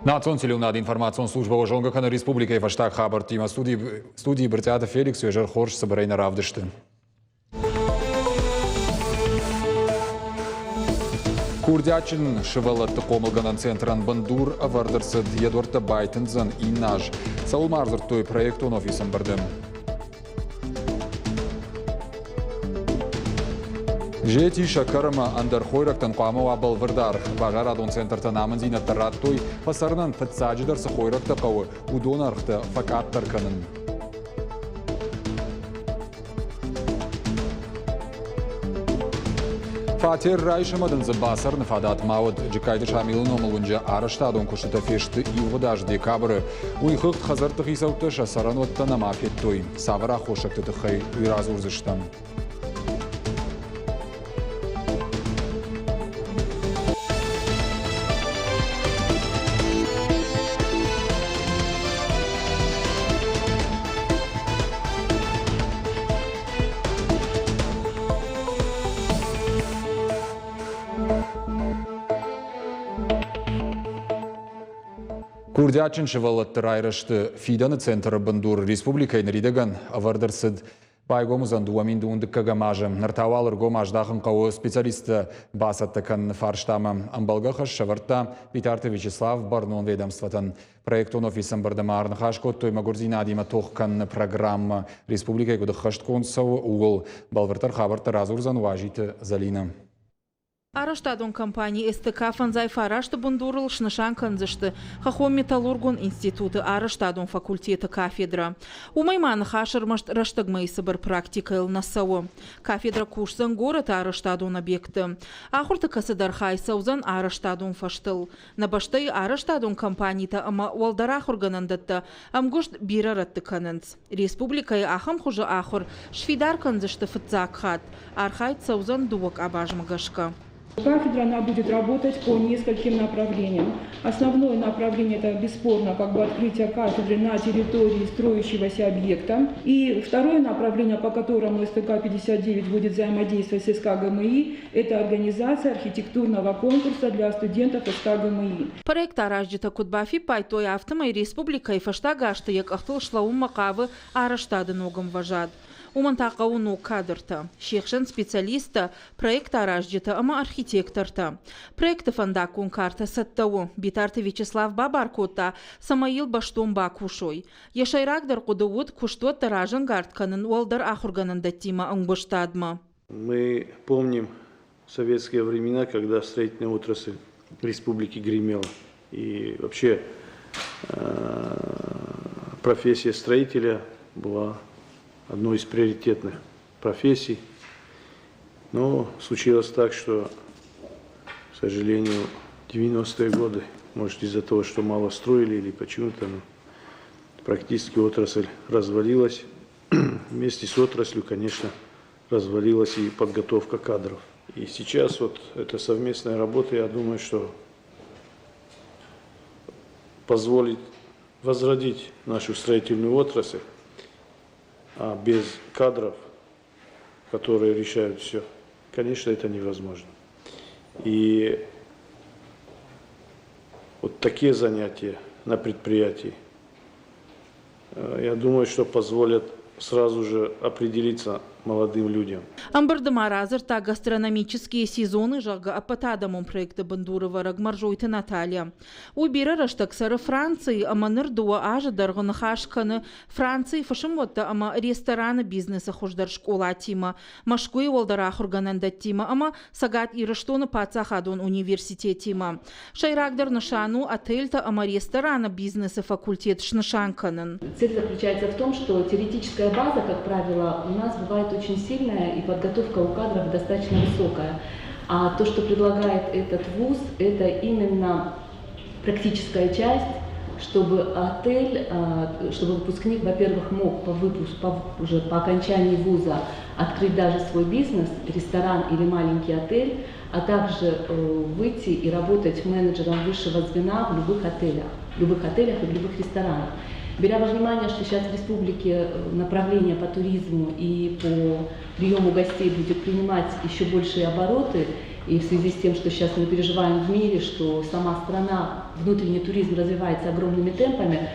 Национ телеуынады информацион службӕ уӕ зонгӕ кӕны республикӕйы фӕстаг хабӕрттимӕ. Студийы Брытъиаты Феликс уе зӕр хорз цыбырӕй нӕ равдысты. Курдиатджын сывӕллӕтты хъомылгӕнӕн центрӕн бындур ӕвӕрд ӕрцыд, йӕ дуӕрттӕ байтындзӕн иннӕ аз. Цӕуыл ма ӕрдзырдтой проектон офисы ӕмбырды? Зети, сӕкӕр ӕмӕ ӕндӕр хойрӕгтӕн хъуамӕ уа бӕлвырд аргъ. Базарадон центртӕн амындзинӕдтӕ радтой, фӕцӕрынӕн фыццаджыдӕр цы хойрӕгтӕ хъӕуы, уыдон ӕргътӕ фӕкъаддӕр кӕнын. Фатер райсымӕ дын дзы бацӕрыны фадат ма уыд. Джыккайты Шамилы номыл уынджы арӕзтадон куыстытӕ фесты ивгъуыд аз декабры. Уый хыгъд хӕдзӕртты хицӕуттӕ сӕ цӕрӕнуӕттӕ нӕма федтой. Цавӕр аххосӕгты тыххӕй, уый радзурдзыстӕм. Курдиатджын сывӕллӕтты райрӕзты фидӕны центры бындур республикӕйы ныридӕгӕн ӕвӕрд ӕрцыд. Байгом уыдзӕн 2025 азы. Ныр та уал ӕргом аздахын хъӕуы специалисттӕ бацӕттӕ кӕныны фарстамӕ. Ӕмбӕлгӕ хӕс сӕвӕрдта Битарты Вячеслав бӕрнон ведомствотӕн. Проектон офисы ӕмбырды ма ӕрныхас кодтой мӕгуырдзинадимӕ тох кӕныны программӕ республикӕйы куыд ӕххӕстгонд цӕуы, ууыл. Бӕлвырддӕр хабӕрттӕ радзурдзӕн Уазиты Зӕлинӕ. Арӕзтадон компани СТК фӕндзай фарасты бындурыл снысан кӕндзысты Хӕххон-металлургон институты арӕзтадон факультеты кафедрӕ. Уымӕй ма ныхас ӕрмӕст рӕстӕгмӕйы цыбыр практикӕйыл нӕ цӕуы. Кафедрӕ кусдзӕн горӕты арӕзтадон объектты. Ахуырты кӕцыдӕр хай цӕудзӕн арӕзтадон фӕзтыл. Нӕ бӕстӕйы арӕзтадон компанитӕ ӕмӕ уӕлдӕр ахуыргӕнӕндӕттӕ ӕмгуыст бирӕ рӕтты кӕнынц. Республикӕйы ахӕм хуызы ахуыр сфидар кӕндзысты фыццаг хатт. Архайд цӕудзӕн дыууӕ къабазмӕ гӕсгӕ. Кафедра она будет работать по нескольким направлениям. Основное направление это бесспорно как бы открытие кафедры на территории строящегося объекта. И второе направление, по которому СТК-59 будет взаимодействовать с СК ГМИ, это организация архитектурного конкурса для студентов СК ГМИ. Проект аразджытӕ куыд бафиппайдтой, афтӕмӕй республикӕйы фӕстаг азты йӕ къӕхтыл слӕууынмӕ хъавы арӕзтады ног ӕмвӕзад. Уымӕн та хъӕуы ног кадртӕ, се хсӕн специалисттӕ, проектаразджытӕ ӕмӕ архитектортӕ. Проекты фӕндаггон картӕ цӕттӕ у. Битарты Вячеслав бабар кодта, цӕмӕй йыл бӕстон бакусой. Йӕ сӕйрагдӕр хъуыды уыд куыстуӕттӕ разӕнгард кӕнын уӕлдӕр ахуыргӕнӕндӕттимӕ ӕмгуыстадмӕ. Мы помним советские времена, когда строительная отрасль республики гремела. И вообще профессия строителя была одной из приоритетных профессий. Но случилось так, что, к сожалению, 90-е годы, может из-за того, что мало строили или почему-то, но практически отрасль развалилась. Вместе с отраслью, конечно, развалилась и подготовка кадров. И сейчас вот эта совместная работа, я думаю, что позволит возродить нашу строительную отрасль, а без кадров, которые решают все, конечно, это невозможно. И вот такие занятия на предприятии, я думаю, что позволят сразу же определиться молодым людям. Ӕмбырды ма радзырдта гастрономические сезоны, зӕгъгӕ, ӕппӕтадӕмон проекты бындурӕвӕрӕг Мӕрзойты Наталья. Уый бирӕ рӕстӕг цӕры Францийы ӕмӕ ныр дыууӕ азы дӕргъы ныхас кӕны Францийы фысымуӕттӕ ӕмӕ рестораны бизнесы хуыздӕр скъолатимӕ, Мӕскуыйы уӕлдӕр ахуыргӕнӕндӕттимӕ ӕмӕ Цӕгат Ирыстоны паддзахадон университетимӕ. Сӕйрагдӕр нысан у отельтӕ ӕмӕ рестораны бизнесы факультет снысан кӕнын. Цель заключается в том, что теоретическая база, как правило, у нас бывает очень сильная и подготовка у кадров достаточно высокая. А то, что предлагает этот вуз, это именно практическая часть, чтобы отель, чтобы выпускник, во-первых, мог по выпуску, по, уже по окончании вуза открыть даже свой бизнес, ресторан или маленький отель, а также выйти и работать менеджером высшего звена в любых отелях и в любых ресторанах. Беря во внимание, что сейчас в республике направление по туризму и по приему гостей будет принимать еще большие обороты, и в связи с тем, что сейчас мы переживаем в мире, что сама страна, внутренний туризм развивается огромными темпами,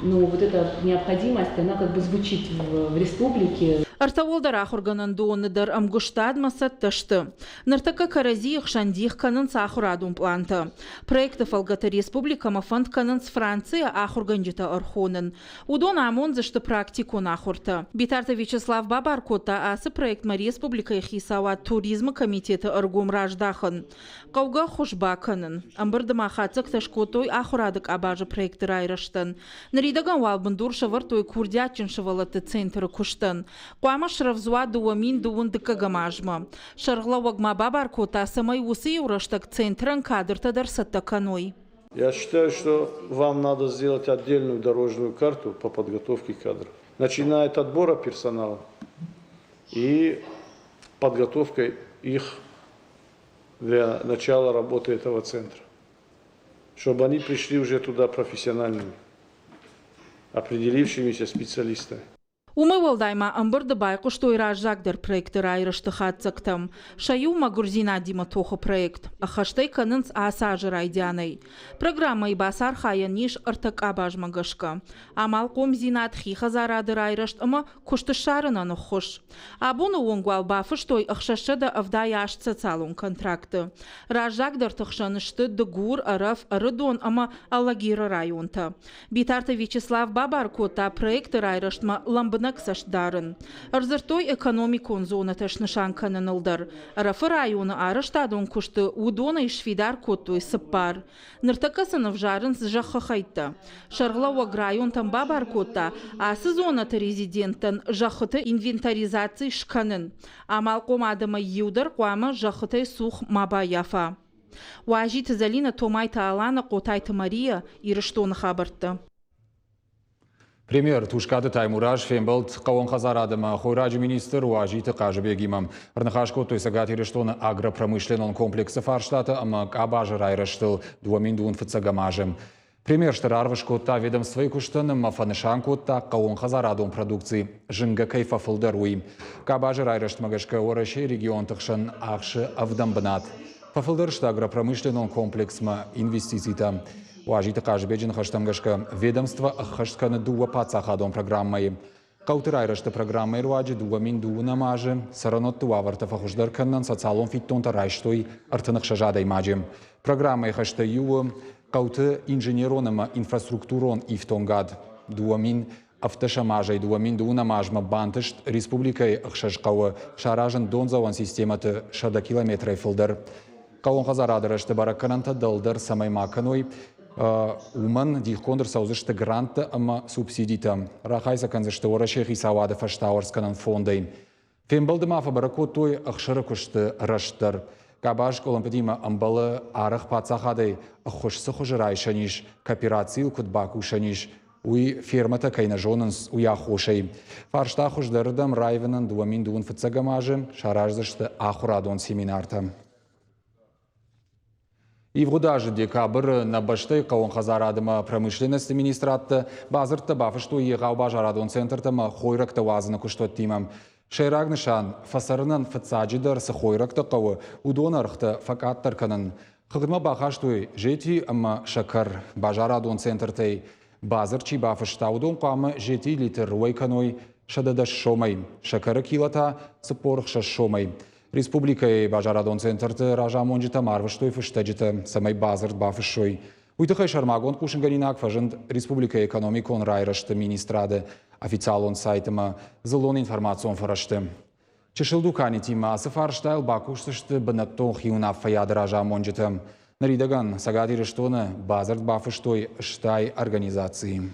ну вот эта необходимость, она как бы звучит в республике. Ӕртӕ уӕлдӕр ахуыргӕнӕндоны дӕр ӕмгуыстадмӕ цӕттӕ сты. Ныртӕккӕ кӕрӕдзийы хсӕн дих кӕнынц ахуырадон пълантӕ. Проекты фӕлгӕты республикӕмӕ фӕнд кӕнынц Францийӕ ахуыргӕнджытӕ ӕрхонын. Уыдон амондзысты практикон ахуыртӕ. Битарты Вячеслав бабар кодта ацы проектмӕ республикӕйы хицауад туризмы комитеты ӕргом раздахын. Хъӕугӕ ӕххуыс бакӕнын. Ӕмбырды ма хатдзӕгтӕ скодтой ахуырады къабазы проекты райрӕзтӕн. Ныридӕгӕн уал бындур сӕвӕрдтой курдиатджын сывӕллӕтты центры куыстӕн. Хъуамӕ срӕвдз уа 2000 дыккӕгӕм азмӕ. Сӕргълӕууӕг ма бабар кодта, цӕмӕй уыцы иу рӕстӕг центрӕн кадртӕ дӕр цӕттӕ кӕной. Я считаю, что вам надо сделать отдельную дорожную карту по подготовке кадров. Начиная от отбора персонала и подготовкой их для начала работы этого центра. Чтобы они пришли уже туда профессиональными, определившимися специалистами. Уымӕй уӕлдай ма ӕмбырды байхъуыстой раззагдӕр проекты райрӕзты хатдзӕгтӕм. Сӕ иу мӕгуырдзинадимӕ тохы проект ӕххӕстӕй кӕнынц ацы азы райдианӕй. Программӕйы бацархайӕн ис ӕртӕ къабазмӕ гӕсгӕ. Амалхъомдзинад, хи хӕдзарады райрӕзт ӕмӕ куыст ссарынӕн ӕххуыс. Абоны онг уал бафыстой 678 социалон контракты. Раззагдӕрты хсӕн сты Дыгур, Ӕрӕф, Ӕрыдон ӕмӕ Алагиры районтӕ. Битарты Вячеслав бабар кодта проекты райрӕзтмӕ лӕмбынӕг цӕст дарын. Ӕрдзырдтой экономикон зонӕтӕ снысан кӕныныл дӕр. Ӕрӕфы районы арӕзтадон куысты уыдонӕй сфидар кодтой цыппар. Ныртӕккӕ сын ӕвзарынц зӕххы хӕйттӕ. Сӕргълӕууӕг районтӕм бабар кодта ацы зонӕты резиденттӕн зӕххыты инвентаризаци скӕнын. Амалхъом адӕмӕй иу дӕр хъуамӕ зӕххытӕй цух ма баййафа. Уазиты Зӕлинӕ, Томайты Алана, Хъотайты Мария, Ирыстоны хабӕрттӕ. Премьер Тускъаты Таймураз фембӕлд хъӕууон хӕдзарады ӕмӕ хойраджы министр Уазиты Хъазыбегимӕ. Ӕрныхас кодтой Цӕгат Ирыстоны агропромышленнон комплексы фарстатӕ ӕмӕ къабазы райрӕзтыл 2025 азы. Премьер стыр аргъ скодта ведомствойы куыстӕн ӕмӕ фӕнысан кодта хъӕууонхӕдзарадон продукци зынгӕ кӕй фӕфылдӕр, уый. Къабазы райрӕзтмӕ гӕсгӕ Уӕрӕсейы регионты хсӕн ахсы ӕвдӕм бынат. Фӕфылдӕр сты агропромышленнон комплексмӕ инвестицитӕ. Уазиты Хъазыбеджы ныхӕстӕм гӕсгӕ, ведомство ӕххӕст кӕны дыууӕ паддзахадон программӕйы. Хъӕуты райрӕзты программӕйы руаджы 2002 азы цӕрӕнуӕтты уавӕртӕ фӕхуыздӕр кӕнынӕн социалон фиддонтӕ райстой 36 адӕймаджы. Программӕйы хӕстӕ иу у хъӕуты инженерон ӕмӕ инфраструктурон ифтонгад. 2017 азӕй 2002 азмӕ бантыст республикӕйы ӕхсӕз хъӕуы саразын дондзӕуӕн системӕты 100 километрӕй фылдӕр. Хъӕууон хӕдзарады рӕзты бӕрӕггӕнӕнтӕ дӕлдӕр цӕмӕй ма кӕной, уымӕн дихгонд ӕрцӕудзысты гранттӕ ӕмӕ субсидитӕ. Рахай сӕ кӕндзысты Уӕрӕсейы хицауады фӕстауӕрцгӕнӕн фондӕй. Фембӕлды ма фӕбӕрӕг кодтой ӕхсыры куысты рӕзт дӕр. Къабаз къуылымпытимӕ ӕмбӕлы арӕх паддзахадӕй ӕххуыс цы хуызы райсӕн ис, кооперацийыл куыд бакусӕн ис, уый фермӕтӕ кӕй нӕ зонынц, уый аххосӕй. Фарста хуыздӕрырдӕм раивынӕн 2025 азы сараздзысты ахуырадон семинартӕ. Ивгъуыд азы декабры нӕ бӕстӕйы хъӕууон хӕдзарады ӕмӕ промышленносты министрадтӕ бадзырдтӕ бафыстой егъау базарадон центртӕ ӕмӕ хойрӕгтӕ уадзыны куыстуӕттимӕ. Сӕйраг нысан – фӕцӕрынӕн фыццаджыдӕр цы хойрӕгтӕ хъӕуы, уыдон ӕргътӕ фӕкъаддӕр кӕнын. Хыгъдмӕ бахастой зети ӕмӕ сӕкӕр. Базарадон центртӕй бадзырд чи бафыста, уыдон хъуамӕ зетийы литр уӕй кӕной 110 сомӕй, сӕкӕры кило та 46 сомӕй. Республикӕйы базарадон центрты разамонджытӕм арвыстой фыстӕджытӕ, цӕмӕй бадзырд бафыссой. Уый тыххӕй сӕрмагонд хъусынгӕнинаг фӕзынд республикӕйы экономикон райрӕзты министрады официалон сайты ӕмӕ дзыллон информацион фӕрӕзты. Чысыл дуканитимӕ ацы фарстайыл бакусдзысты бынӕттон хиуынаффӕйады разамонджытӕ. Ныридӕгӕн Цӕгат Ирыстоны бадзырд бафыстой стай организацийы.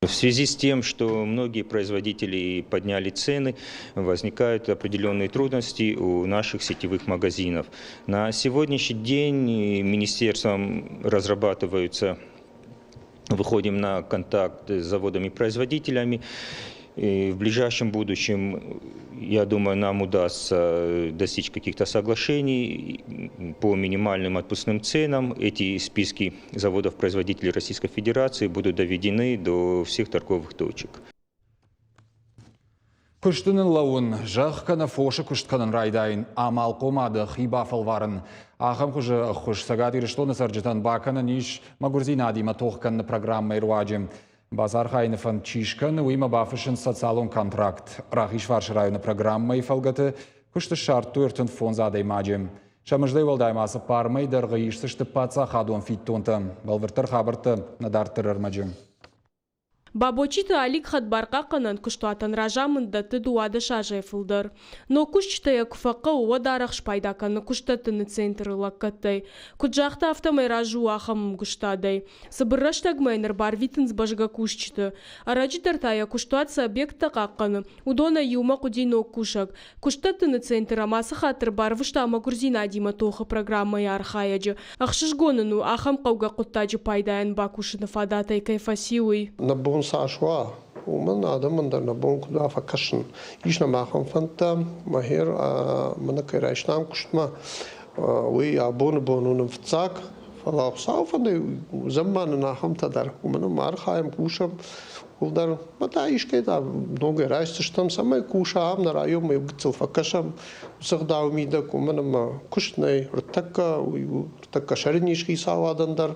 В связи с тем, что многие производители подняли цены, возникают определенные трудности у наших сетевых магазинов. На сегодняшний день министерством разрабатываются, выходим на контакт с заводами-производителями. И в ближайшем будущем Я думаю, нам удастся достичь каких-то соглашений по минимальным отпускным ценам. Эти списки заводов-производителей Российской Федерации будут доведены до всех торговых точек. Куысты ныллӕууын, зӕхх кӕнӕ фосы куыст кӕнын райдайын, амалхъомады хи бафӕлварын. Ахӕм хуызы ӕххуыс Цӕгат Ирыстоны цӕрджытӕн бакӕнӕн ис мӕгуырдзинадимӕ тох кӕныны программӕйы руаджы. Бацархайыны фӕнд чи скӕны, уыимӕ бафыссынц социалон контракт. Рахизфарсы районы программӕйы фӕлгӕты куыст ссардтой 35 адӕймаджы. Сӕ мыздӕй уӕлдай ма цыппар мӕй дӕргъы исдзысты паддзахадон фиддонтӕ. Бӕлвырддӕр хабӕрттӕ нӕ дарддӕр ӕрмӕджы. Бабочиты Алик хӕдбар хъахъхъӕнӕн куыстуатӕн разамынд дӕтты 12 азӕй фылдӕр. Ног кусджытӕ йӕ куы фӕхъӕуы, уӕд арӕх спайда кӕны куыстдӕттыны центры лӕггӕдтӕй. Куыд загъта, афтӕмӕй разы у ахӕм ӕмгуыстадӕй. Цыбыр рӕстӕгмӕ йын ӕрбарвитынц бӕзгӕ кусджыты. Ӕрӕджы дӕр та йӕ куыстуат цы объекттӕ хъахъхъӕны, уыдонӕй иумӕ хъуыди ног кусӕг. Куыстдӕттыны центр ӕм ацы хатт ӕрбарвыста мӕгуырдзинадимӕ тохы программӕйы архайӕджы. Ӕхсызгон ын у, ахӕм хъӕугӕ хъуыддаджы пайдайӕн бакусыны фадатӕй кӕй фӕци, уый. Нӕ бон цас уа, уымӕн адӕмӕн дӕр нӕ бон куыд уа фӕкӕсын. Ис нӕм ахӕм фӕндтӕ, мӕхер мӕнӕ кӕй райстам куыстмӕ, уый абоны бон у нын фыццаг, фӕлӕ Хуыцауы фӕндӕй уыдзӕн ма нын ахӕмтӕ дӕр, уымӕн ӕмӕ архайӕм, кусӕм, фылдӕр ма та искӕй та ногӕй райсдзыстӕм, цӕмӕй куса ам нӕ районмӕ иу гыццыл фӕкӕсӕм уыцы ӕгъдауы мидӕг, уымӕн ӕмӕ куыст нӕй ӕртӕккӕ, уый у ӕртӕккӕ сӕрниз хицауадӕн дӕр.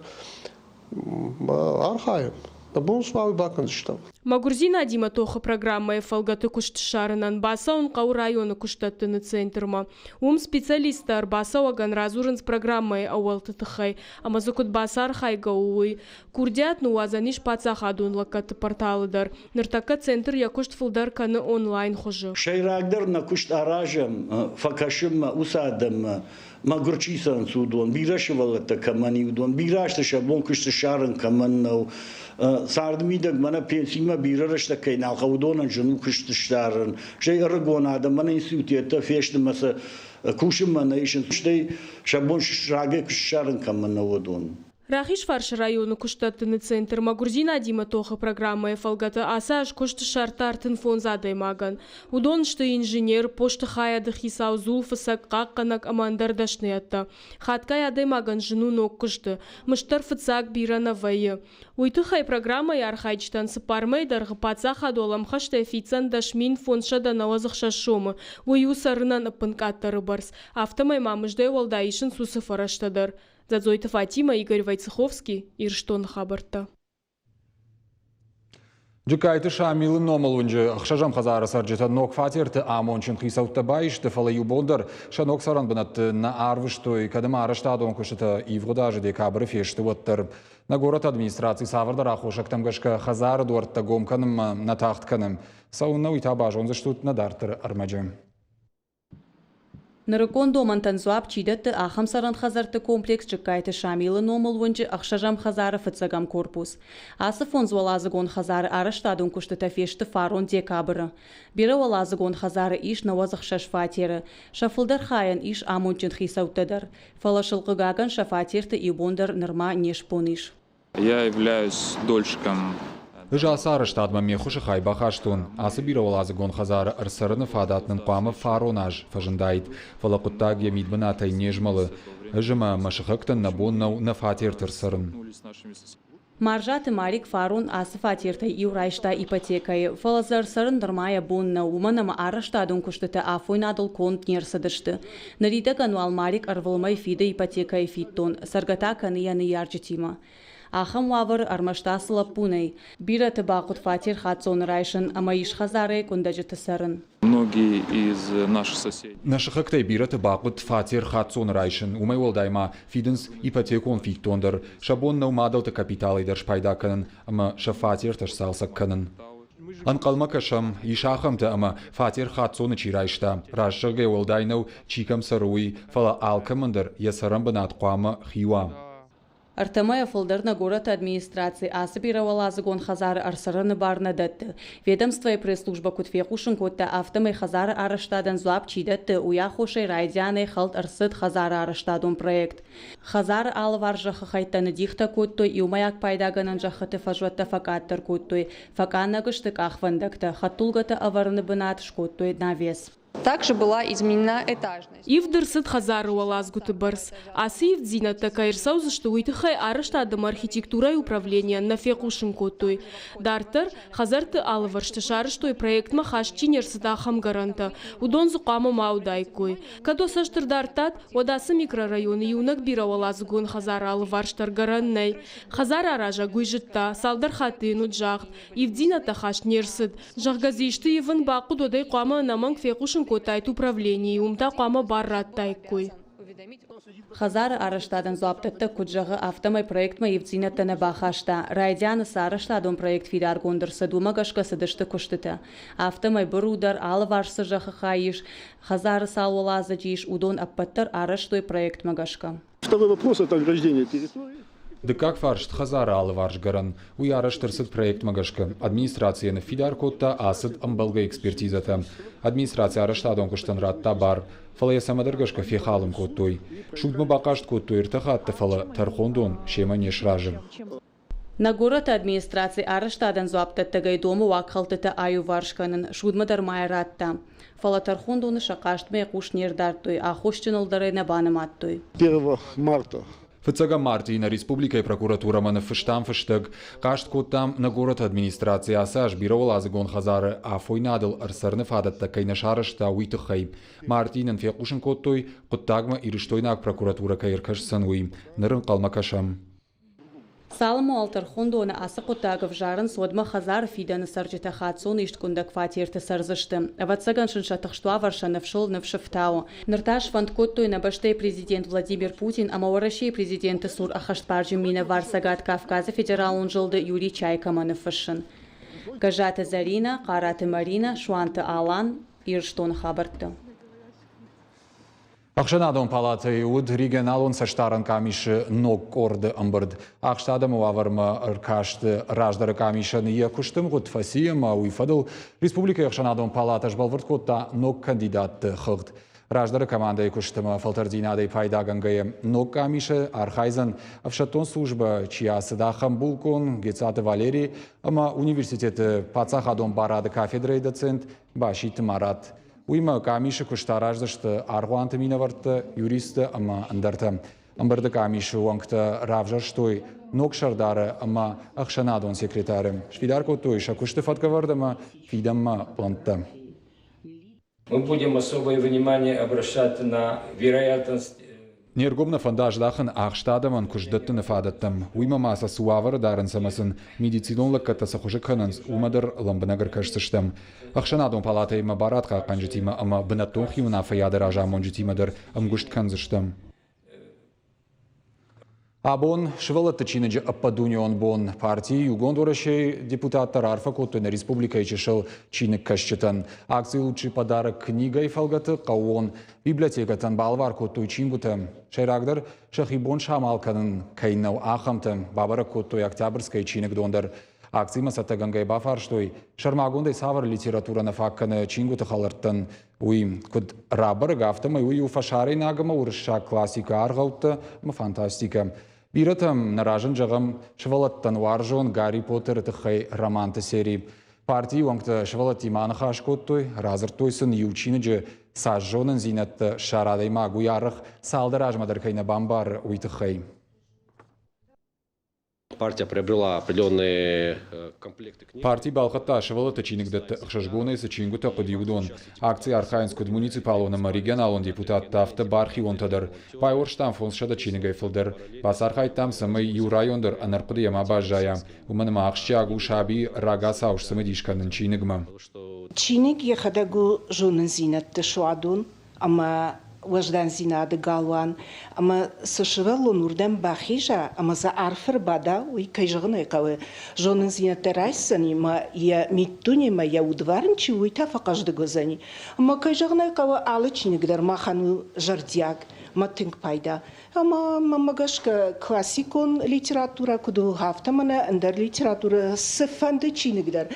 Архайӕм, нӕ бон цы уа, уый бакӕндзыстӕм. Мӕгуырдзинадимӕ тохы программӕйы фӕлгӕты куыст ссарынӕн бацӕуын хъӕуы районы куыстдӕттыны центрмӕ. Уым специалисттӕ ӕрбацӕуӕгӕн радзурынц программӕйы ӕууӕлты тыххӕй ӕмӕ дзы куыд бацархайгӕ у, уый. Курдиат ныууадзӕн ис паддзахадон лӕггӕдты порталы дӕр. Ныртӕккӕ центр йӕ куыст фылдӕр кӕны онлайн хуызы. Сӕйрагдӕр нӕ куыст аразӕм, фӕкӕсынмӕ уыцы адӕммӕ, мӕгуыр чи цӕрынц, уыдон, бирӕ сывӕллӕттӕ кӕмӕн и, уыдон, бирӕ азты сӕ бон куыст ссарын кӕмӕн нӕу. Царды мидӕг мӕнӕ пенсимӕ бирӕ рӕстӕг кӕй нал хъӕуы, уыдонӕн зын у куыст ссарын. Стӕй ӕрыгон адӕм мӕнӕ институттӕ фесты мӕ сӕ кусынмӕ нӕ исынц, стӕй сӕ бон рагӕй куыст ссарын кӕмӕн нӕу, уыдон. Рахизфарсы районы куыстдӕттыны центр мӕгуырдзинадимӕ тохы программӕйы фӕлгӕты ацы аз куыст ссардта 35 адӕймагӕн. Уыдон сты инженер, посты хайады хицау, дзулфыцӕг, хъахъхъӕнӕг ӕмӕ ӕндӕр дӕсныйӕдтӕ. Хатгай адӕймагӕн зын у ног куысты, мызд дӕр фыццаг бирӕ нӕ вӕййы. Уый тыххӕй программӕйы архайджытӕн цыппар мӕйы дӕргъы паддзахад уӕлӕмхӕстӕй фиддзӕн 10 596 сомы. Уый у цӕрынӕн ӕппынкъаддӕры бӕрц. Афтӕмӕй ма мыздӕй уӕлдай исынц уыцы фӕрӕзтӕ дӕр. Дзадзойты Фатимӕ, Игорь Войцеховский, Ирыстоны хабӕрттӕ. Джыккайты Шамилы номыл уынджы ӕхсӕзӕм хӕдзары цӕрджытӕ ног фатерты амондджын хицӕуттӕ баисты, фӕлӕ иу бон дӕр сӕ ног цӕрӕн бынӕтты нӕ арвыстой, кӕд ӕмӕ арӕзтадон куыстытӕ ивгъуыд азы декабры фесты, уӕддӕр. Нӕ горӕты администраци цавӕрдӕр аххосӕгтӕм гӕсгӕ хӕдзары дуӕрттӕ гом кӕнынмӕ нӕ тагъд кӕны. Цӕуыннӕ, уый та базондзыстут нӕ дарддӕры ӕрмӕджы. Нырыккон домӕнтӕн дзуапп чи дӕтты, ахӕм цӕрӕн хӕдзӕртты комплекс Джыккайты Шамилы номыл уынджы ӕхсӕзӕм хӕдзары фыццӕгӕм корпус. Ацы фондзуӕладзыгон хӕдзары арӕзтадон куыстытӕ фесты фарон декабры. Бирӕуӕладзыгон хӕдзары ис 96 фатеры. Сӕ фылдӕр хайӕн ис амондджын хицӕуттӕ дӕр. Фӕлӕ сыл хъыгагӕн сӕ фатерты иу бон дӕр нырма не сбон ис. Я являюсь дольщиком. Ӕз ацы арӕзтадмӕ ме ххуысы хай бахастон. Ацы бирӕуӕладзыгон хӕдзары ӕрцӕрыны фадат нын хъуамӕ фарон аз фӕзындаид, фӕлӕ хъуыддаг йӕ мидбынатӕй не змӕлы. Ӕз ӕмӕ мӕ сыхӕгтӕн нӕ бон нӕу нӕ фатерты ӕрцӕрын. Мӕрзаты Марик фарон ацы фатертӕй иу райста ипотекӕйы, фӕлӕ дзы ӕрцӕрын нырма йӕ бон нӕу, уымӕн ӕмӕ арӕзтадон куыстытӕ афойнадыл конд не рцыдысты. Ныридӕгӕн уал Марик ӕрвылмӕй фиды ипотекӕйы фиддон, цӕргӕ та кӕны йӕ ныййарджытимӕ. Ахӕм уавӕры ӕрмӕст ацы лӕппу нӕй. Бирӕты бахъуыд фатер хаццоны райсын ӕмӕ ис хӕдзарӕй къуындӕджыты цӕрын. Многие из наших соседей. Нӕ сыхӕгтӕй бирӕты бахъуыд фатер хаццоны райсын, уымӕй уӕлдай ма фидынц ипотекон фиддон дӕр. Сӕ бон нӕу мадӕлты капиталӕй дӕр спайда кӕнын ӕмӕ сӕ фатертӕ сцалцӕг кӕнын. Ӕнхъӕлмӕ кӕсӕм, ис ахӕмтӕ ӕмӕ фатер хаццоны чи райста, раст зӕгъгӕ уӕлдай нӕу, чи кӕм цӕры, уый, фӕлӕ алкӕмӕн дӕр йӕ цӕрӕнбынат хъуамӕ хи уа. Ӕртӕ мӕйӕ фылдӕр нӕ горӕты администраци ацы бирӕуӕладзыгон хӕдзары ӕрцӕрыны бар нӕ дӕтты. Ведомствойы пресс-службӕ куыд фехъусын кодта, афтӕмӕй хӕдзары арӕзтадӕн дзуапп чи дӕтты, уый аххосӕй райдианӕй хӕлд ӕрцыд хӕдзары арӕзтадон проект. Хӕдзары алыварс зӕххы хӕйттӕ ныддихтӕ кодтой, иумӕйаг пайдагӕнӕн зӕххыты фӕзуӕттӕ фӕкъаддӕр кодтой, фӕкъаннӕг сты къахвӕндӕгтӕ, хӕдтулгӕтӕ ӕвӕрыны бынат скодтой навес. Также была изменена этажность. Ивд ӕрцыд хӕдзары уӕладзгуыты бӕрц. Ацы ивддзинӕдтӕ кӕй ӕрцӕудзысты, уый тыххӕй арӕзтад ӕмӕ архитектурӕйы управленийӕн нӕ фехъусын кодтой. Дарддӕр, хӕдзӕртты алывӕрсты сарӕзтой проектмӕ хаст чи не рцыд, ахӕм гӕрӕнтӕ. Уыдон дзы хъуамӕ ма уыдаиккой. Кӕд уӕ цӕст ӕрдардтат, уӕд ацы микрорайоны иунӕг бирӕуӕладзыгон хӕдзары алыварс дӕр гӕрӕн нӕй. Хӕдзар аразӕг уый зыдта, цалдӕр хатты йын уыд загъд. Ивддзинӕдтӕ хаст не рцыд. Зӕгъгӕ дзы исты ивын бахъуыд, уӕд ӕй хъуамӕ ӕнӕмӕнг фехъусын кодтаид управленийы, уым та хъуамӕ бар радтаиккой. Хӕдзары арӕзтадӕн дзуапдӕттӕг куыд зӕгъы, афтӕмӕй проектмӕ ивддзинӕдтӕ нӕ бахаста. Райдианы цы арӕзтадон проект фидаргонд ӕрцыд, уымӕ гӕсгӕ цыдысты куыстытӕ. Афтӕмӕй быру дӕр, алыварс цы зӕххы хай ис, хӕдзары цал уӕладзыджы ис, уыдон ӕппӕт дӕр арӕзтой проектмӕ гӕсгӕ. Второй вопрос – это ограждение территории. Дыккаг фарст хӕдзары алыварс гӕрӕн. Уый арӕзт ӕрцыд проектмӕ гӕсгӕ. Администрацийӕ ныффидар кодта, ацыд ӕмбӕлгӕ экспертизӕтӕ. Администраци арӕзтадон куыстӕн радта бар, фӕлӕ йӕ цӕмӕдӕр гӕсгӕ фехалын кодтой. Судмӕ бахъаст кодтой ӕртӕ хатты, фӕлӕ тӕрхондон семӕ не сразы. Нӕ горӕты администраци арӕзтадӕн дзуапдӕттӕгӕй домы уагхӕлдтытӕ аиуварс кӕнын, судмӕ дӕр ма йӕ радта. Фӕлӕ тӕрхондоны сӕ хъастмӕ йӕ хъус не рдардтой, аххосджыныл дӕр ӕй нӕ банымадтой. 1 марта Фыццӕгӕм мартъийы нӕ республикӕйы прокуратурӕмӕ ныффыстам фыстӕг. Хъаст кодтам, нӕ горӕты администраци ацы аз бирӕуӕладзыгон хӕдзары афойнадыл ӕрцӕрыны фадӕттӕ кӕй нӕ сарӕзта, уый тыххӕй. Мартъийы нын фехъусын кодтой, хъуыддагмӕ ирыстойнаг прокуратурӕ кӕй ӕркӕсдзӕн, уый. Ныр ӕнхъӕлмӕ кӕсӕм. Цалынмӕ уал тӕрхондоны ацы хъуыддаг ӕвзарынц, уӕдмӕ хӕдзары фидӕны цӕрджытӕ хаццоны ист къуындӕг фатерты цӕрдзысты. Ӕвӕццӕгӕн сын сӕ тыхст уавӕр сӕ ныфсыл ныфс ӕфтауы. Ныр та сфӕнд кодтой нӕ бӕстӕйы президент Владимир Путин ӕмӕ Уӕрӕсейы президенты цур ӕххӕстбарджын минӕвар Цӕгат Кавказы федералон зылды Юрий Чайкамӕ ныффыссын. Гӕззаты Зӕринӕ, Хъараты Маринӕ, Суанты Алан, Ирыстоны хабӕртты. Ӕхсӕнадон палатӕйы уыд регионалон цӕстдарӕн къамисы ног къорды ӕмбырд. Ахст адӕмы уавӕрмӕ ӕркасты раздӕры къамисӕн йӕ куысты мгъуыд фӕци ӕмӕ уый фӕдыл республикӕйы ӕхсӕнадон палатӕ сбӕлвырд кодта ног кандидатты хыгъд. Раздӕры командӕйы куыстымӕ фӕлтӕрдзинадӕй пайдагӕнгӕйӕ ног къамисы архайдзӕн ӕфсӕддон службӕ чи ацыд, ахӕм булкъон Гецаты Валерий ӕмӕ университеты паддзахадон барады кафедрӕйы доцент Баситы Марат. Уыимӕ къамисы куыст араздзысты аргъуанты минӕвӕрттӕ, юристтӕ ӕмӕ ӕндӕртӕ. Ӕмбырды къамисы уӕнгтӕ равзӕрстой ног сӕрдары ӕмӕ ӕхсӕнадон секретары. Сфидар кодтой сӕ куысты фӕткӕвӕрд ӕмӕ фидӕнмӕ пълӕнттӕ. Мы будем особое внимание обращать на вероятность Не ргом нӕ фӕнды аздахын ахст адӕмӕн куыст дӕттыны фадӕттӕм. Уыимӕ ма сӕ цы уавӕры дарынц ӕмӕ сын медицинон лӕггӕдтӕ цы хуызы кӕнынц, уымӕ дӕр лӕмбынӕг ӕркӕсдзыстӕм. Ӕхсӕнадон палатӕимӕ барадхъахъхъӕнджытимӕ ӕмӕ бынӕттон хиуынаффӕйады разамонджытимӕ дӕр ӕмгуыст кӕндзыстӕм. Абон сывӕллӕтты чиныджы ӕппӕтдунеон бон парти Иугонд Уӕрӕсейы депутаттӕ раарфӕ кодтой нӕ республикӕйы чысыл чиныгкӕсджытӕн. Акци «Лучший подарок книгой» фӕлгӕты хъӕууон библиотекӕтӕн балӕвар кодтой чингуытӕ. Сӕйрагдӕр, сӕхи бон самал кӕнын кӕй нӕу, ахӕмтӕ бабӕрӕг кодтой Октябрьскӕйы чиныгдон дӕр. Акцимӕ цӕттӕгӕнгӕй бафарстой, сӕрмагондӕй цавӕр литературӕ нӕ фаг кӕны чингуыты хӕлӕрттӕн, уый. Куыд рабӕрӕг, афтӕмӕй уый у фӕсарӕйнаг ӕмӕ уырыссаг классикӕ, аргъӕуттӕ ӕмӕ фантастикӕ. Бирӕтӕм нӕ разынд, зӕгъӕм, сывӕллӕттӕн уарзон Гарри Поттеры тыххӕй романты сери. Партийы уӕнгтӕ сывӕллӕттимӕ аныхас кодтой, радзырдтой сын иу чиныджы цас зонындзинӕдтӕ ссара адӕймаг, уый арӕх цалдӕр азмӕ дӕр кӕй нӕ бамбары, уый тыххӕй. Партия приобрела определенные комплекты книг. Парти балхӕдта сывӕллӕтты чиныгдӕтты ӕхсызгонӕй цы чингуытӕ хъуыди, уыдон. Акцийы архайынц куыд муниципалон ӕмӕ регионалон депутаттӕ, афтӕ бархионтӕ дӕр. Байуӕрстам 500 чиныгӕй фылдӕр. Бацархайдтам, цӕмӕй иу район дӕр ӕнӕрхъуыдыйӕ ма баззайа. Уымӕн ӕмӕ ахсджиаг у сабийы рагацау сцымыдис кӕнын чиныгмӕ. Чиныг йӕхӕдӕг у зонындзинӕдты суадон ӕмӕ Уӕздандзинады галуан, ӕмӕ цы сывӕллон уырдӕм бахиза ӕмӕ дзы арф ӕрбада, уый, кӕй зӕгъын ӕй хъӕуы, зонындзинӕдтӕ райсдзӕни ӕмӕ йӕ миддунемӕ йӕ удварн чи у, уый та фӕхъӕздыг уыдзӕни. Ӕмӕ, кӕй зӕгъын ӕй хъӕуы, алы чиныг дӕр махӕн у зӕрдиаг мӕ тынг пайда. Ӕмӕ мӕнмӕ гӕсгӕ классикон литературӕ куыд у, афтӕ мӕнӕ ӕндӕр литературӕ цыфӕнды чиныг дӕр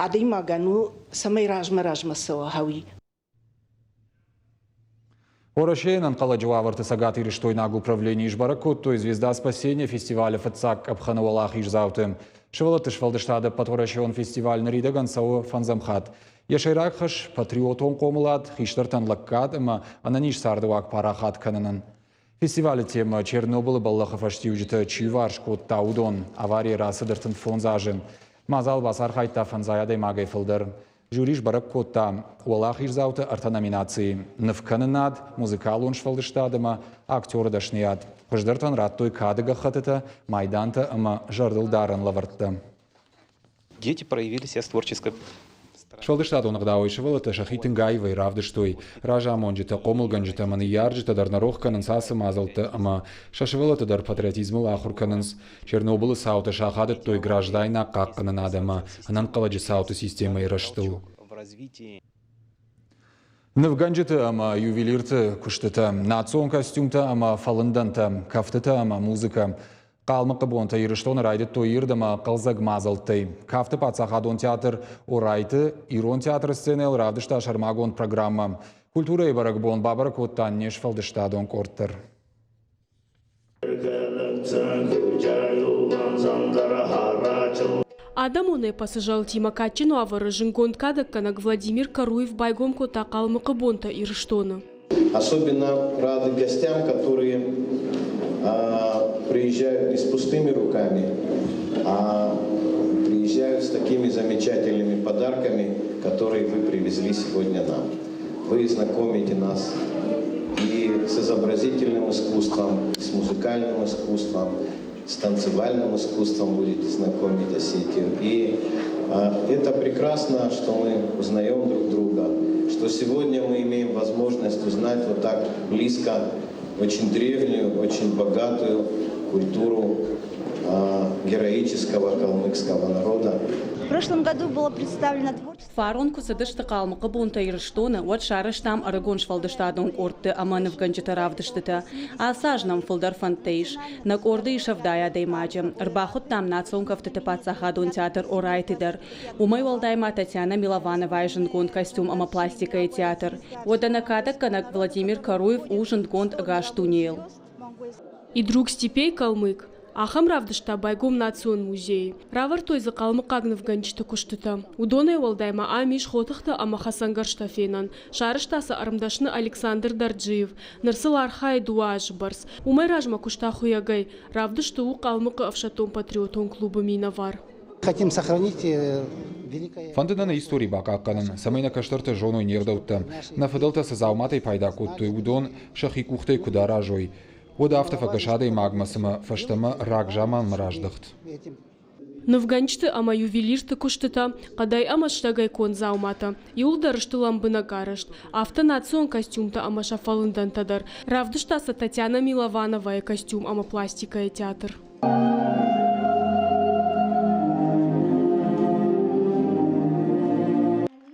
адӕймагӕн у, цӕмӕй размӕ-размӕ цӕуа, уый. Уӕрӕсейы ӕнӕнхъӕлӕджы уавӕрты цӕгатирыстойнаг управленийы сбӕрӕг кодтой «Звезда спасения» фестивалы фыццаг къӕпхӕны уӕлахиздзауты. Сывӕллӕтты сфӕлдыстады ӕппӕтуӕрӕсеон фестиваль ныридӕгӕн цӕуы фӕндзӕм хатт. Йӕ сӕйраг хӕс – патриотон хъомылад, хистӕртӕн лӕггад ӕмӕ ӕнӕниз цардыуаг парахат кӕнынӕн. Фестивалы темӕ Чернобылы бӕллӕхы фӕстиуджытӕ чи иуварс кодта, уыдон. Аварийӕ рацыд 35 азы. Мадзал бацархайдта фӕндзай адӕймагӕй фылдӕр. Жюри сбӕрӕг кодта уӕлахиздзауты ӕртӕ номинацийы нывкӕнынад, музыкалон сфӕлдыстад ӕмӕ актеры дӕсныйад. Хуыздӕртӕн радтой кады гӕххӕттытӕ, майдантӕ ӕмӕ зӕрдылдарӕн лӕвӕрттӕ. Дети проявили себя с творческой Сфӕлдыстадон ӕгъдауӕй сывӕллӕттӕ сӕхи тынг аивӕй равдыстой. Разамонджытӕ, хъомылгӕнджытӕ ӕмӕ ныййарджытӕ дӕр нӕ рох кӕнынц ацы мадзӕлттӕ ӕмӕ сӕ сывӕллӕтты дӕр патриотизмыл ахуыр кӕнынц. Чернобылы цаутӕ сахадыдтой граждайнаг хъахъхъӕнынад ӕмӕ ӕнӕнхъӕлӕджы цауты системӕйы рӕзтыл. Нывгӕнджыты ӕмӕ ювелирты куыстытӕ, национ костюмтӕ ӕмӕ фӕлындӕнтӕ, кӕфтытӕ ӕмӕ музыкӕ. Хъалмыхъы бонтӕ Ирыстоны райдыдтой ирд ӕмӕ хъӕлдзӕг мадзӕлттӕй. Кафты паддзахадон театр Орайты ирон театры сценӕйыл равдыста сӕрмагонд программӕ. Культурӕйы бӕрӕгбон бабӕрӕг кодта не сфӕлдыстадон къорд дӕр. Адӕмон эпосы зӕлтимӕ кадджын уавӕры зындгонд кадӕггӕнӕг Владимир Каруев байгом кодта Хъалмыхъы бонтӕ Ирыстоны. Особенно рады гостям, которые приезжают не с пустыми руками, а приезжают с такими замечательными подарками, которые вы привезли сегодня нам. Вы знакомите нас и с изобразительным искусством, и с музыкальным искусством, с танцевальным искусством будете знакомить Осетию. И это прекрасно, что мы узнаем друг друга, что сегодня мы имеем возможность узнать вот так близко очень древнюю, очень богатую культуру героического калмыкского народа. В прошлом году было представлено творчество Фарон куы цыдысты Хъалмыхъы бонтӕ Ирыстоны, уӕд сарӕзтам ӕрыгон сфӕлдыстадон къордты ӕмӕ нывгӕнджыты равдыстытӕ. Ацы аз нӕм фылдӕр фӕндтӕ ис. Нӕ къорды ис 70 адӕймаджы. Ӕрбахуыдтам национ кӕфтыты паддзахадон театр Орайты дӕр. Уымӕй уӕлдай ма Татьяна Миловановайы зындгонд костюм ӕмӕ пластикӕйы театр. Уӕдӕ нӕ кадӕггӕнӕг Владимир Каруев у зындгонд ӕгас дунейыл. И друг степей калмык. Ахӕм равдыст та байгом Национ музейы. Равӕрдтой дзы хъалмыхъаг нывгӕнджыты куыстытӕ. Уыдонӕй уӕлдай ма ам ис хотыхтӕ ӕмӕ хӕцӕнгӕрзтӕ фенӕн. Сарӕзта сӕ ӕрмдӕсны Александр Дарджиев. Ныр сыл архайы дыууӕ азы бӕрц. Уымӕй размӕ куыста хуыйӕгӕй. Равдысты у Хъалмыхъы ӕфсӕддон-патриотон клубы минӕвар. Хотим сохранить великое... Фӕнды нӕ нӕ истори бахъахъхъӕнын, цӕмӕй нӕ кӕстӕртӕ зоной не гъдӕуттӕ. Нӕ фыдӕлтӕ цы дзауматӕй пайда кодтой, уыдон сӕхи къухтӕй куыд аразой. Уӕд афтӕ фӕкӕсы адӕймагмӕ, цымӕ фӕстӕмӕ рагзаманмӕ раздӕхт. Нывгӕнджыты ӕмӕ ювелирты куыстытӕ, хъӕдӕй ӕмӕ стӕгӕй конд дзауматӕ иууылдӕр сты лӕмбынӕг арӕзт. Афтӕ национ костюмтӕ ӕмӕ сӕ фӕлындӕнтӕ дӕр. Равдыста сӕ Татьяна Миловановайы костюм ӕмӕ пластикӕйы театр.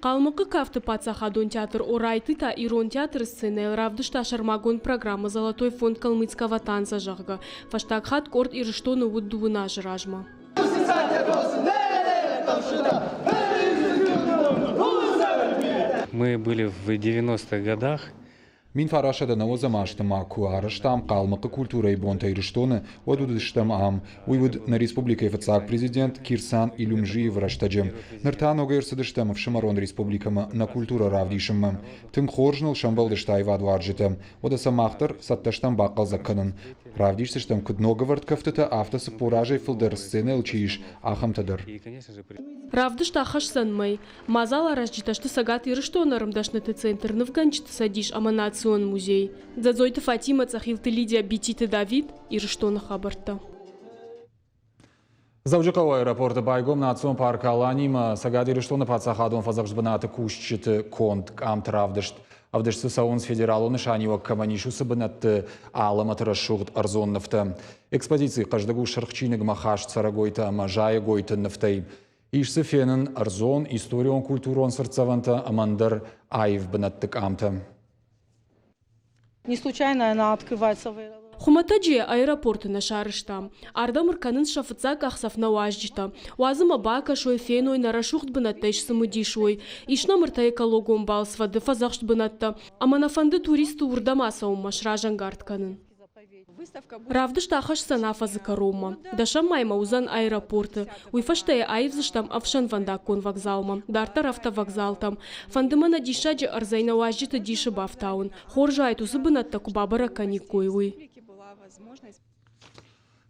Хъалмыхъы кафты паддзахадон театр Орайты та ирон театры сценӕйыл равдыста сӕрмагонд программӕ «Золотой фонд калмыцкого танца», зӕгъгӕ. Фӕстаг хатт къорд Ирыстоны уыд дыууын азы размӕ. Мы были в 90-х годах. 1900 нӕуӕдзӕм азты ма куы арӕзтам Хъалмыхъы культурӕйы бонтӕ Ирыстоны, уӕд уыдыстӕм ам. Уый уыд нӕ республикӕйы фыццаг президент Кирсан Илюмжиевы рӕстӕджы. Ныр та ногӕй ӕрцыдыстӕм ӕфсымӕрон республикӕмӕ нӕ культурӕ равдисынмӕ. Тынг хорз ныл сӕмбӕлдысты аивадуарзджытӕ. Уӕдӕ сӕ мах дӕр цӕттӕ стӕм бахъӕлдзӕг кӕнын. Равдисдзыстӕм куыд ногӕвӕрд кӕфтытӕ, афтӕ 40 азӕй фылдӕр сценӕйыл чи ис, ахӕмтӕ дӕр. Равдыст ахӕсдзӕн мӕй. Мадзал аразджытӕ сты Цӕгат Ирыстоны ӕрмдӕсныты центр Нывгӕнджыты цӕдис ӕмӕ Национ музей. Дзӕдзойты Фатимӕ, Цъӕхилты Лидия, Бититы Давид, Ирыстоны хабӕрттӕ. Дзӕуджыхъӕуы аэропорты байгом национ парк Аланимӕ Цӕгат Ирыстоны паддзахадон фӕдзӕхст бынаты кусджыты конд къамты равдыст. Ӕвдыст дзы цӕуынц федералон нысаниуӕг кӕмӕн ис, уыцы бынӕтты алӕмӕты рӕсугъд ӕрдзон нывтӕ. Экспозици хъӕздыг у сырх чиныгмӕ хаст цӕрӕгойтӕ ӕмӕ зайӕгойты нывтӕй. Ис дзы фенын ӕрдзон, историон-культурон цыртдзӕвӕнтӕ ӕмӕ ӕндӕр аив бынӕтты къамтӕ. Не случайно она открывается в Хуымӕтӕджы аэропорты нӕ сарӕзтам. Ардӕм ӕркӕнынц сӕ фыццаг къахдзӕф нӕ уазджытӕ. Уадз ӕмӕ бакӕсой, феной, нӕ рӕсугъд бынӕттӕй сцымыдис уой. Ис нӕм ӕртӕ экологон балцвӕды, фӕдзӕхст бынӕттӕ. Ӕмӕ нӕ фӕнды туристты уырдӕм ацӕуынмӕ сразӕнгард кӕнын. Равдыст ахӕсдзӕн афӕдзы кӕронмӕ. Дӕсӕм маймӕ уыдзӕн аэропорты. Уый фӕстӕ йӕ аивдзыстӕм ӕфсӕнвӕндаггон вокзалмӕ, дарддӕр автовокзалтӕм. Фӕнды мӕ нӕ диссаджы ӕрдзӕй нӕ уазджыты дисы бафтауын. Хорз уаид уыцы бынӕттӕ куы бабӕрӕг кӕниккой, уый.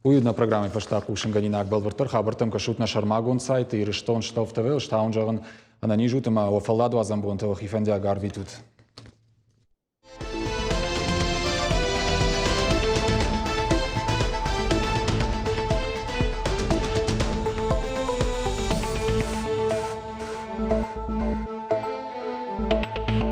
Уый нӕ программӕйы фӕстӕ хъусынгӕнинаг бӕлвырддӕр хабӕрттӕм кӕсут нӕ сӕрмагонд сайты Ирыстон Штов ТВ. Ӕз та уын зӕгъын, ӕнӕниз ут ӕмӕ уӕ фӕлладуадзӕн бонтӕ уӕхи фӕндиаг арвитут.